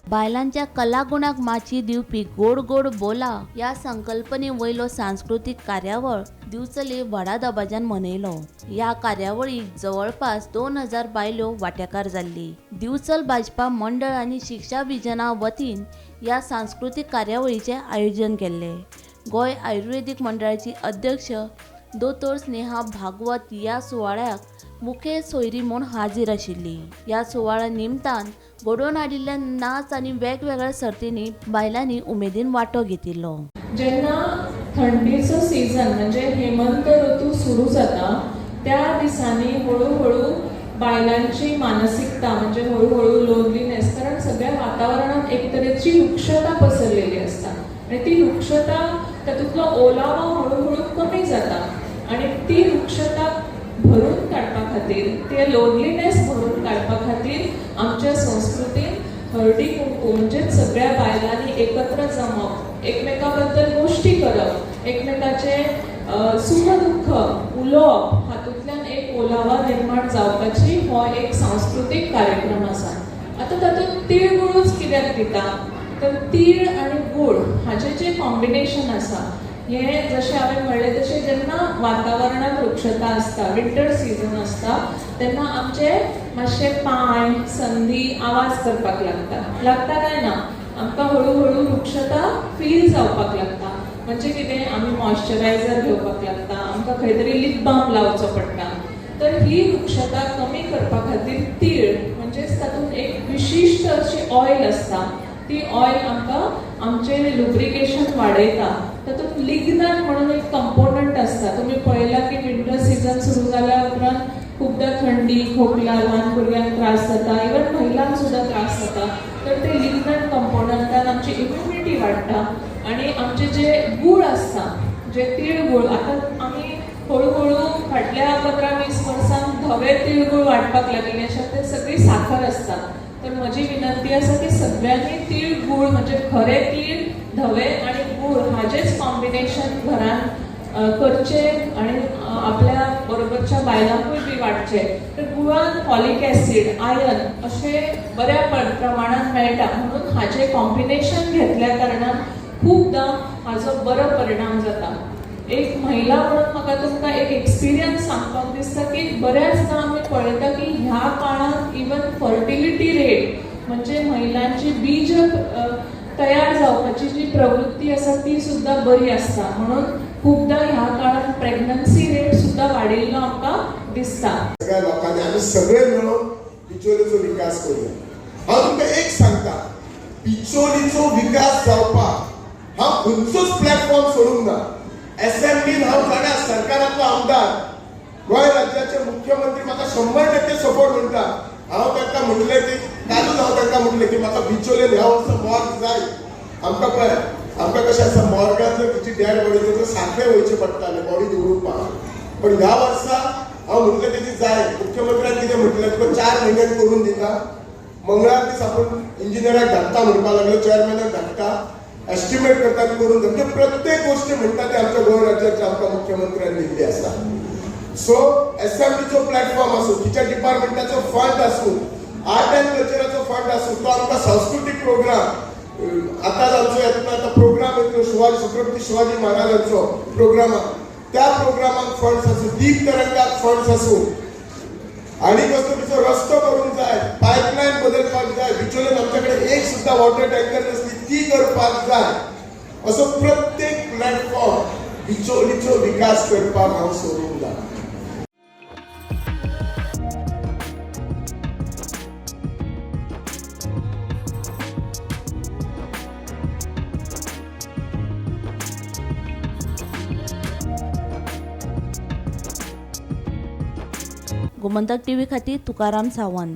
बायलांच्या कलागुणाक माची दिवपी गोड गोड बोला ह्या संकल्पने वयलो सांस्कृतीक कार्यावळ दिवचले व्हडा दबाज्यान मनयलो. ह्या कार्यावळीक जवळपास 2000 बायलो वांटेकार जाल्ली. दिवचल भाजपा मंडळ आनी शिक्षा विजना वतीन ह्या सांस्कृतीक कार्यावळीचें आयोजन केल्लें. गोंय आयुर्वेदीक मंडळाची अध्यक्ष दोतोर स्नेहा भागवत ह्या सुवाळ्याक मुखेल सोयरी म्हूण हाजीर आशिल्ली. ह्या सुवाळ्या निमतान घडोवन हाडिल्ल्या नाच आनी वेगवेगळ्या सर्तींनी बायलांनी उमेदीन वांटो घेतिल्लो. जेन्ना थंडीचो सीझन म्हणजे हेमंत ऋतू सुरू जाता त्या दिसांनी हळूहळू बायलांची मानसिकता म्हणजे हळूहळू लोनलीनेस, कारण सगळ्या वातावरणात एक तरेची रुक्षता पसरलेली आसता आनी ती रुक्षता तातूंतलो ओलावो हळूहळू कमी जाता आनी ती रुक्षता भरून काडपा खातीर, ते लोनलीनेस भरून काडपा खातीर आमच्या संस्कृतीन हळदी कुंकू म्हणजेच सगळ्या बायलांनी एकत्र जमप, एकमेकां बद्दल गोश्टी करप, एकमेकाचे सुख दुख्ख उलोवप, हातूंतल्यान एक ओलावा निर्माण जावपाची हो एक सांस्कृतीक कार्यक्रम आसा. आतां तातूंत तीळ गुळूच कित्याक दिता तर तीळ आनी गूळ हाचें जें कॉम्बिनेशन आसा हें जशें हांवें म्हणलें तशें जेन्ना वातावरणांत रुक्षता आसता, विंटर सिजन आसता तेन्ना आमचे मातशे पांय संदी आवाज करपाक लागता. लागता काय ना? आमकां हळूहळू रुक्षता फील जावपाक लागता. म्हणजे कितें, आमी मॉइश्चरायझर घेवपाक लागता, आमकां खंय तरी लिप बाम लावचो पडटा. तर ही रुक्षता कमी करपा खातीर तीळ म्हणजेच तातूंत एक विशिश्ट अशी ऑयल आसता, ती ऑयल आमकां आमचें लुब्रिकेशन वाडयता. तातूंत लिग्नान म्हणून एक कंपोनंट आसता. तुमी पळयलां की विंटर सिजन सुरू जाल्या उपरांत खुबदां थंडी, खोकला, ल्हान भुरग्यांक त्रास जाता, इवन महिलांक सुद्दां त्रास जाता. तर ते लिग्नान कंपोनंटान आमची इम्युनिटी वाडटा आनी आमचे जे गूळ आसता, जे तिळगूळ, आतां आमी हळूहळू फाटल्या 15-20 वर्सांक धवे तिळगूळ वांटपाक लागिल्ले आसा, ते सगळी साखर आसता. तर म्हजी विनंती आसा की सगळ्यांनी तीळ गूळ म्हणजे खरे तीळ धवे आनी गूळ हाजेच कॉम्बिनेशन घरान करचें आनी आपल्या बरोबरच्या बायलांकूय बी वांटचें. तर गुळान फॉलीक एसीड, आयर्न अशें बऱ्या प्रमाणान मेळटा, म्हणून हाजें कॉम्बिनेशन घेतल्या कारणान खुबदां हाजो बरो परिणाम जाता. एक महिला म्हणून म्हाका तुमकां एक एक्सपिरियन्स सांगपाक दिसता की बऱ्याचदां आमी पळयता की ह्या काळांत इवन फर्टिलिटी रेट म्हणजे महिलांची बीज तयार जावपाची जी प्रवृत्ती आसा ती सुद्दां बरी आसता, म्हणून खुबदां ह्या काळांत प्रेग्नन्सी रेट सुद्दां वाडिल्लो आमकां दिसता. सगळ्या लोकांनी आमी सगळे मेळून बिचोलीचो विकास करूया. हांव तुमकां एक सांगता, बिचोलीचो विकास जावपाक हांव खंयचोच प्लॅटफॉर्म सोडूंक ना. एसेंब्लीन हांव जाणा सरकारांतलो आमदार, गोंय राज्याचे मुख्यमंत्री म्हाका 100% सपोर्ट म्हणटा. हांव तांकां म्हणलें की कालूच हांव तांकां म्हणलें की म्हाका बिचोलेन ह्या वर्सा मॉर्ग जाय. आमकां पळय, आमकां कशें आसा, मॉर्गान जर खंयची डेड बॉडी तर सांखळे वयचें पडटालें बॉडी दवरुपाक, पण ह्या वर्सा हांव म्हटलें तेजी जाय. मुख्यमंत्र्यान कितें म्हटलें, तुका 4 म्हयन्यान करून दिता. मंगळार दीस आपूण इंजिनियराक धाडटा म्हणपाक लागलो, चेअरमॅनाक धाडटा, एस्टिमेट करता करून. म्हणजे प्रत्येक गोष्ट म्हणटा ते आमच्या गोंय राज्याच्या आमकां मुख्यमंत्र्यान दिल्ली आसा. सो एसेंब्लीचो प्लॅटफॉर्म आसूं, खंयच्या डिपार्टमेंटाचो फंड आसूं, आर्ट अँड कल्चराचो फंड आसूं, तो आमकां सांस्कृतीक प्रोग्राम आतां आमचो येतना आतां प्रोग्राम येतलो शिवाजी छत्रपती शिवाजी महाराजांचो प्रोग्रामाक, त्या प्रोग्रामाक फंड्स आसूं, दीप तरंगाक फंड्स आसूं, आनी कसलो तिचो रस्तो करूंक जाय, पायपलायन बदलपाक जाय, बिचोलेन आमच्या कडेन एक सुद्दां वॉटर टँकर नासली ती करपाक जाय. असो प्रत्येक प्लॅटफॉर्म बिचोलीचो विकास करपाक हांव सोडूंक ना. गोमंतक टीव्ही खातीर तुकाराम सावंत.